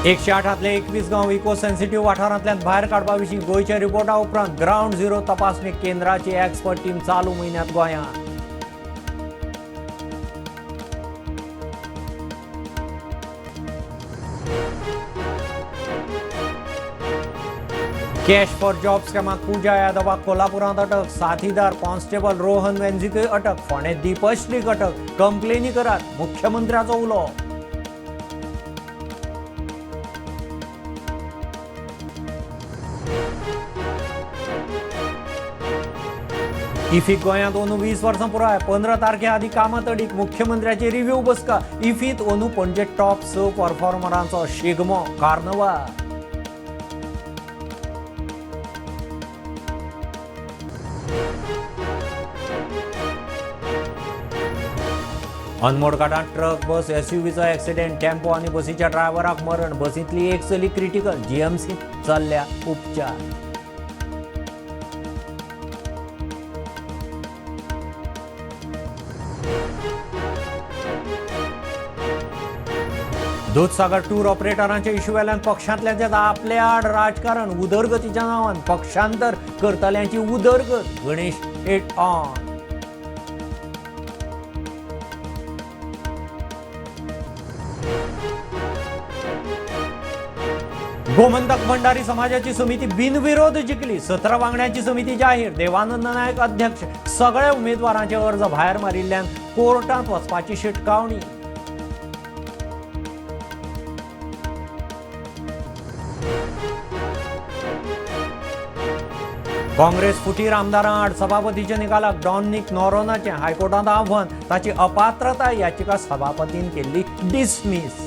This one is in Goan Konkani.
108तले 21 गांव इको सेन्सिटीव वाठारांतल्यान भायर काडपा विशीं गोंयच्या रिपोर्टा उपरांत ग्रावंड झिरो तपासणी केंद्राची एक्सपर्ट टीम चालू म्हयन्यांत गोंयांत. कॅश फॉर जॉब स्कॅमात पूजा यादवाक कोल्हापुरांत अटक. साथीदार कॉन्स्टेबल रोहन वेंझीकय अटक. फोंडें दीपश्रीक अटक. कंप्लेनी करात, मुख्यमंत्र्याचो उलो. इफीक गोंयांत अंदू 20 वर्सां पुराय. 15 तारखे आदीं कामां तडीक, मुख्यमंत्र्याची रिव्यू बसका. इफीत अंदू पणजे टॉप 6 परफॉर्मरांचो शिगमो कार्नवाल. अनमोड घाटात ट्रक बस एसयूव्हीचो ॲक्सिडेंट. टेम्पो आनी बसीच्या ड्रायव्हराक मरण. बसींतली एक चली क्रिटिकल. जीएमसीत चल्ल्या उपचार. दूधसागर टूर ऑपरेटरांच्या इश्यू वेल्यान पक्षांतल्यान आपले आड राजकारण. उदरगतीच्या नांवान पक्षांतर करतल्यांची उदरगत, गणेश एट ऑन. गोमंतक भंडारी समाजाची समिती बिनविरोध जिखली. 17 वांगड्यांची समिती जाहीर. देवानंद नायक अध्यक्ष. सगळ्या उमेदवारांचे अर्ज भायर मारिल्ल्यान कोर्टात वचपाची शिटकावणी. काँग्रेस फुटीर आमदारां आड सभापतीच्या निकालाक डॉमनिक नोरोनाचें हायकोर्टांत आव्हान. ताची अपात्रताय याचिका सभापतीन केल्ली डिसमीस.